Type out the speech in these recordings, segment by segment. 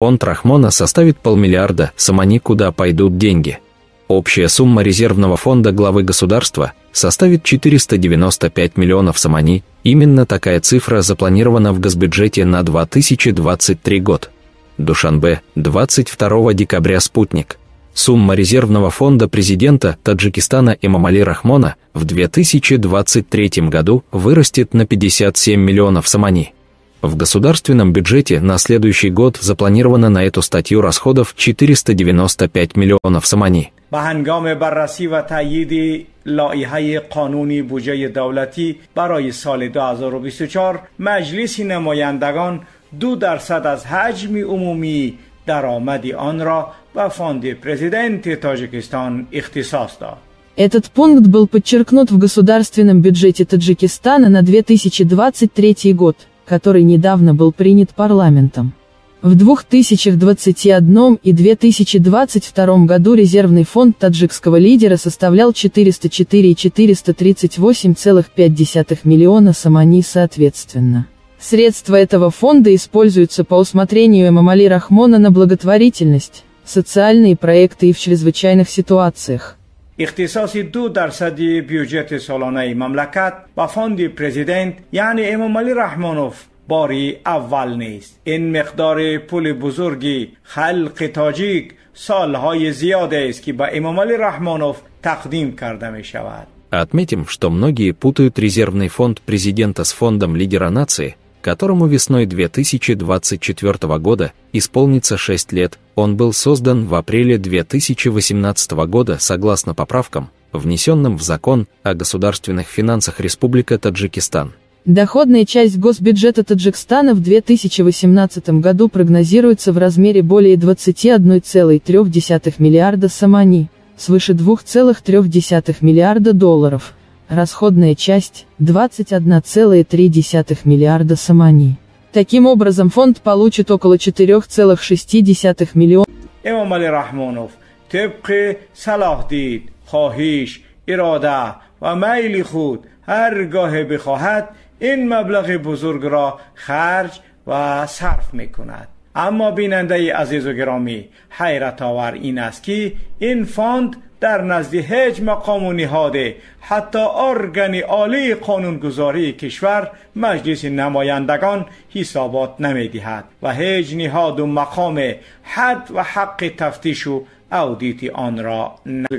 Фонд Рахмона составит 500 миллиона сомони. Куда пойдут деньги? Общая сумма резервного фонда главы государства составит 495 миллионов сомони. Именно такая цифра запланирована в госбюджете на 2023 год. Душанбе, 22 декабря, «Спутник». Сумма резервного фонда президента Таджикистана Эмомали Рахмона в 2023 году вырастет на 57 миллионов сомони. В государственном бюджете на следующий год запланировано на эту статью расходов 495 миллионов сомони. به هنگام بررسی و تأیید لایحه قانونی بودجه دولتی برای سال 2024، مجلس نمایندگان 2% از حجم عمومی درآمد آن را به فاند پرزیدنت تاجیکستان اختصاص داد. Этот пункт был подчеркнут в государственном бюджете Таджикистана на 2023 год, который недавно был принят парламентом. В 2021 и 2022 году резервный фонд таджикского лидера составлял 404 и 438,5 миллиона сомони соответственно. Средства этого фонда используются по усмотрению Эмомали Рахмона на благотворительность, социальные проекты и в чрезвычайных ситуациях. اختصاص 2% бюджети солонаи мамлакат ба фонди президент, яъне Эмомалӣ Раҳмонов, бори аввал нест. Ин миқдори пули бузурги халқи тоҷик солҳои зиёде аст, ки ба Эмомалӣ Раҳмонов тақдим карда мешавад. Отметим, что многие путают резервный фонд президента с фондом лидера нации, которому весной 2024 года исполнится 6 лет. Он был создан в апреле 2018 года согласно поправкам, внесенным в закон о государственных финансах Республика Таджикистан. Доходная часть госбюджета Таджикистана в 2018 году прогнозируется в размере более 21,3 миллиарда сомони, свыше 2,3 миллиарда долларов. Расходная часть – 21,3 миллиарда сомони. Таким образом, фонд получит около 4,6 миллиона. Эмомалӣ Раҳмонов тибқи салоҳдид, хоҳиш, ирода ва майли худ ҳаргоҳе бихоҳад, ин маблағи бузургро харҷ ва сарф мекунад. Аммо, бинандаи азизу гиромӣ, ҳайратовар ин аст, ки ин фонд дар назди ҳеҷ мақому ниҳоде, ҳатто органи олии қонунгузории кишвар, Маҷлиси намояндагон, ҳисобот намедиҳад ва ҳеҷ ниҳоду мақоме ҳад ва ҳаққи тафтишу аудити онро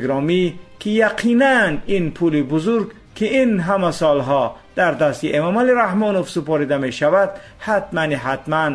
гиромӣ, ки яқинан ин пули бузург, ки ин ҳама солҳо дар дасти Эмомалӣ Раҳмонов супорида мешавад, ҳатмани ҳатман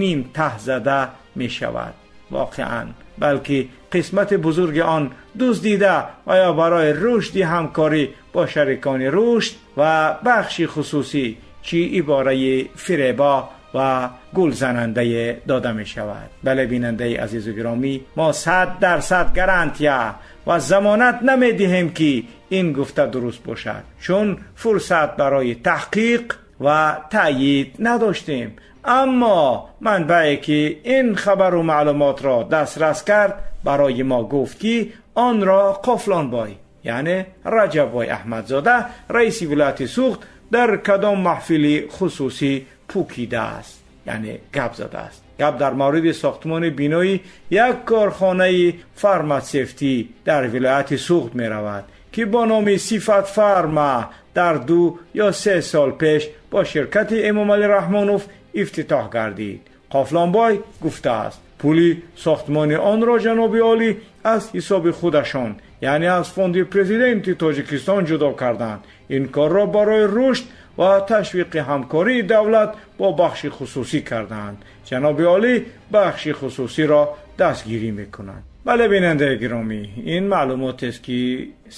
ним таҳ зада мешавад воқеан, балки қисмати бузурги он дуздида ва ё барои рушди ҳамкорӣ бо шарикони рушд ва бахши хусусӣ, чӣ ибораи фиребо ва гулзанандае дода мешавад. Бале, бинандаи азизу гиромӣ, мо 100% гарантия ва замонат намедиҳем, ки ин гуфта дуруст бошад, чун фурсат барои таҳқиқ ва таъйид надоштем. Аммо манбае, ки ин хабару маълумотро дастрас кард, барои мо гуфт, ки онро Қофлонбой, яъне Раҷаббой Аҳмадзода, раиси вилояти Суғд, дар кадом маҳфили хусусӣ пукидааст, яъне гап задааст. Гап дар мавриди сохтмони бинои як корхонаи фарматсевтӣ дар вилояти Суғд меравад, ки бо номи Сифат Фарма дар 2 ё 3 сол пеш бо ширкати Эмомалӣ Раҳмонов ифтитоҳ гардид. Қофлонбой гуфтааст, пули сохтмони онро ҷаноби олӣ аз ҳисоби худашон, яъне аз фонди президенти Тоҷикистон ҷудо карданд. Ин корро барои рушд ва ташвиқи ҳамкории давлат бо бахши хусусӣ карданд. Ҷаноби олӣ бахши хусусиро дастгирӣ мекунанд. Бале, бинандаи гиромӣ, ин маълумотест, ки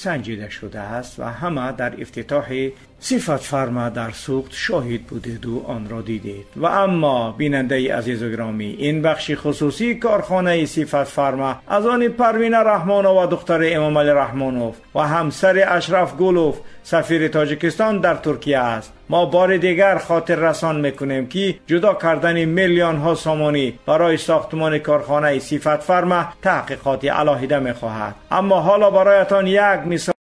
санҷида шудааст ва ҳама дар ифтитоҳи Сифат Фарма дар Суғд шоҳид будеду онро дидед. Ва аммо, бинандаи азизу гиромӣ, ин бахши хусусии корхонаи Сифат Фарма аз они Парвина Раҳмонова, духтари Эмомалӣ Раҳмонов ва ҳамсари Ашраф Гулов, сафири Тоҷикистон дар Туркия аст. Мо бори дигар хотиррасон мекунем, ки ҷудо кардани миллионҳо сомонӣ барои сохтмони корхонаи Сифат Фарма таҳқиқоти алоҳида мехоҳад. Аммо ҳоло бароятон як мисол.